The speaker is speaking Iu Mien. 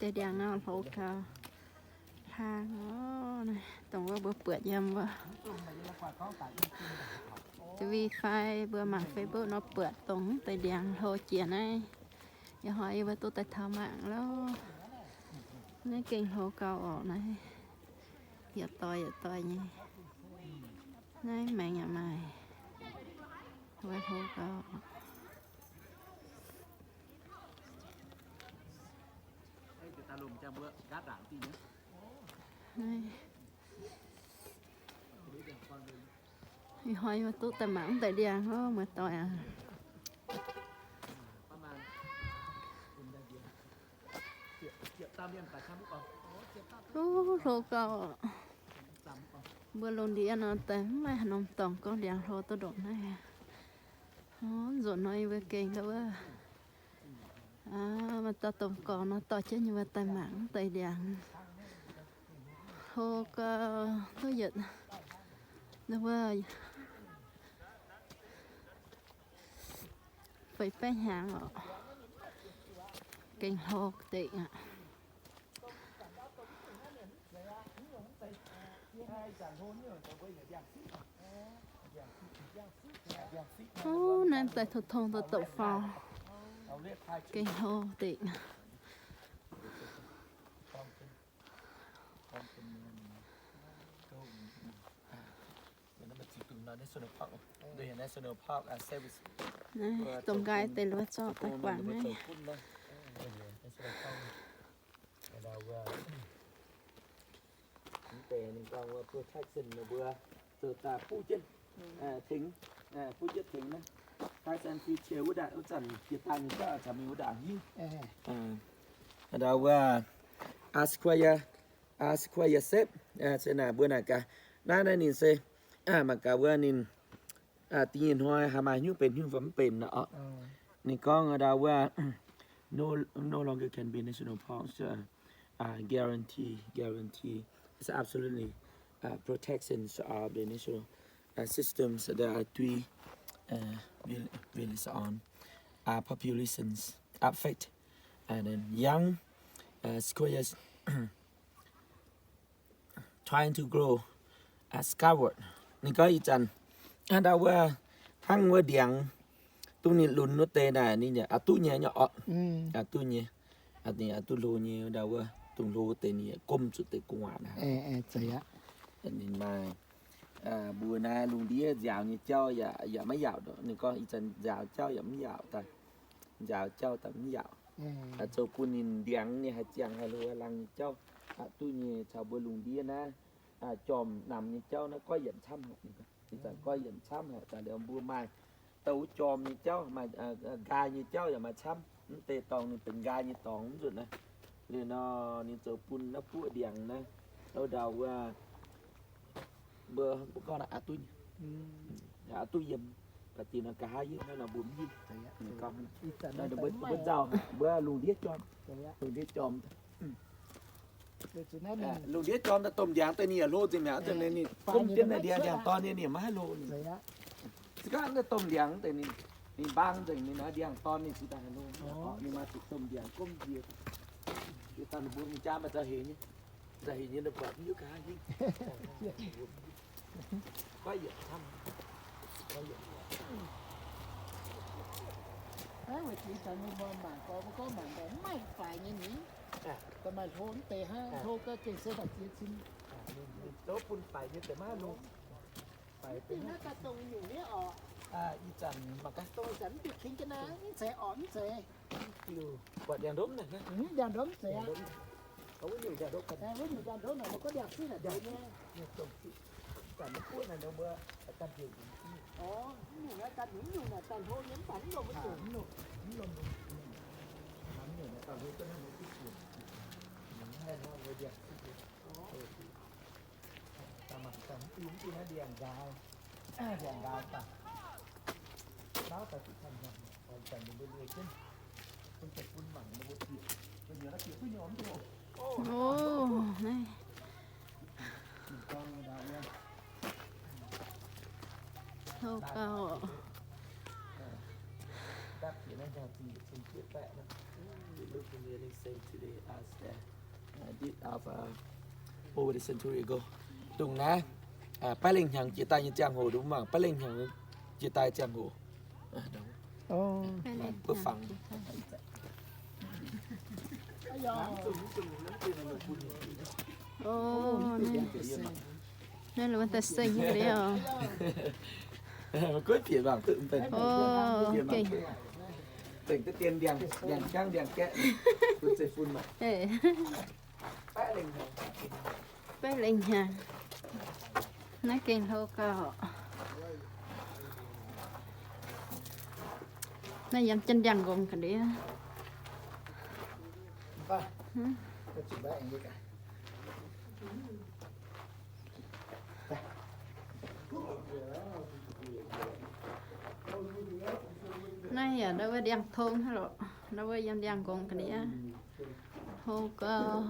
Deix ndiangx nor hlo gau. Hlang oc, naaiv dongh wuov mbuo buatc yiem wuov WiFi mbuo mangc Facebook nor buatc dongh deix ndiangx hlo jiex naaiv. Ih hnoi yie mbuo duqv daaih taux mangc loh. Naaiv gengh hlo gau oc naaiv. Yietc doix yietc doix nyei. Naaiv maengx yaac maaih. Wuov hlo gau. Ih hnoi yie mbuo duqv daaih mangc mv deix ndiangx oc, muoz-doic aac. Ov, hlo gau. Mbuo lungh ndiev nor daaih mv maaih haaix norm dorngx gorngv ndiangx hlo duqv ndongc naaiv. Ov, nzuonx nor yie mbuo gengh gauh wuov, maaih dauh domh gorx nor dorh jienv yie mbuo daaih mangc mv deix ndiangx. Hlo gau, duqv yietc, wuov, feix baeqv hnyangx oc. Gengh hlo deix aqv. Ov, naaiv daaih tong-tong douc douc faaux. Gengh hlo deix. Naaiv domh nqaai deix luov zorqv daaih guangc naaiv. Mv deix ninh gorngv wuov protection ninh mbuo zoux daaih buv jienv, tengx, buv jienv tengx naaiv. Taix an fi qiex wuov ndaangc, wuov zanc jiex dangh nyei jauv caux mingh wuov ndaangc hingv. Ndau wuov, a, sequoia, a, sequoia sap, se naaic mbuo naaic gaax. Naaiv naaiv ninh se, mangc gaax wuov ninh, da'nyeic hnoi haih maaih hnyouv benx hnyouv fai mv benx nor. Ninh gorngv ndau wuov, no, no longer can be national parks, guarantee, guarantee. It's absolutely protections of the nature systems that are three village on populations affect and then young squares trying to grow skyward. Ninh gorngv ih zanc ndau wuov hnangv wuov ndiangx dongh ninh lunx wuov deix naaic ninh yaac a'duqv nyei nyei orqc. A'duqv nyei. Ninh a'duqv hlo nyei ndau wuov dongh hlo deix ninh yaac gomv zuqc deix gu'nguaaic naaic. Ninh maaih mbuo naaiv lungh ndiev nziaaux nyei jauv yaac maiv yaauc. Ninh gorngv ih zanc nziaaux jauv yaac mv yaauc daaih. Nziaaux jauv daaih mv yaauc. Zoux bun ninh ndiangx nyei haih ziangh haih hlo haih laangh nyei jauv a'duqv nyei caux mbuo lungh ndiev naaiv jorm namx nyei jauv naaiv goiv yienc camv haic. Ih zanc goiv yienc camv haic daaih liuz mbuo maaih douc jorm nyei jauv, maaih nqaai nyei jauv yaac maaih camv. Mv deix dorngx ninh benx nqaai nyei dorngx mv nzunc naaiv. Liuz nor ninh zoux bun naaiv buoqv ndiangx naaiv, ndau wuov, mbuo, mbuo gorngv naaiv a'duqv, a'duqv yiem, ba'di nor nqa'haav yiem, naaiv nor mbuo mv hiuv. Mbuo nzauh, mbuo lungh ndiev jorm, lungh ndiev jorm. Lungh ndiev jorm daaih domh ndiangx deix ninh yaac hlo nzengc mi'aqv, ninh gomv jienv naaiv ndiangx, ndiangx-dorn nyei ninh maiv haih hlo. Se gorngv naaiv domh ndiangx deix ninh mbaang nzengc, ninh naaiv ndiangx-dorn ninh cingx daaih haih hlo. Ninh maaih zuqc domh ndiangx gomv njiec. Yie daaih ninh mbuo mingh jaa maaih zaux hec nyei, zaux hec nyei ninh buatc mv hiuv nqa'haav hingv. Goiv yietc camv, goiv yietc. Naaiv weic zuqc ih zanc mienh muoz mangc gorx, mbuo gorngv mangc gorx mv maaih faix nyei ni. Daaih maaih hlo mv deix hnangv, hlo gau gengh se daaih ziex cin. Zoux bun faix nyei deix maiv hlo. Faix deix naaiv daaih dongh nyungc nyei orqc. Ih zanc mangc gaax. Dongh ih zanc mv diuh kingx jienv naaiv, mv zeiz orqc, mv zeiz. Diuh buatc ndiangx-ndopv naaic, ndiangx-ndopv mv zeiz aqv. Wuov nyungc ndiangx-ndopv, wuov nyungc ndiangx-ndopv naaic, mbuo gorngv ndiangx-siqv naaic, ndiangx-ndopv. Ganh mv buov naaic, mbuo ganh diuh. Orqc, mv nyungc naaiv ganh nyungc, mv nyungc naaic daaih hlo nyei, mv baac mv lomh mbuo nyungc. Ov, naaiv hlo gau. Back to nineteen century back, no? It look really same today as the, uh, did of, uh, over the century ago. Dongh naaiv, uh, Baiv Lengh Hnyangx jiex daaih nyei ziangh hoc, mbuo mangc Baiv Lengh Hnyangx jiex daaih ziangh hoc. Butv Fangx. Naaiv lungh daaih seng nyei liuz. Guov bieqc mangc duqv, bieqc mangc duqv. Zengc duqv dien ndiangx, ndiangx jangv ndiangx gaeqv, bun zeiv-fun mangc. Baiv Lengh Hnyangx. Naaiv gengh hlo gauh. Naaiv yiem jienv ndiangx-nqongx ga'ndiev. Naaiv yaac ndau wuov ndiangx-tong hnangv lorqc. Ndau wuov yiem ndiangx-nqongx ga'ndiev. Hlo gauh.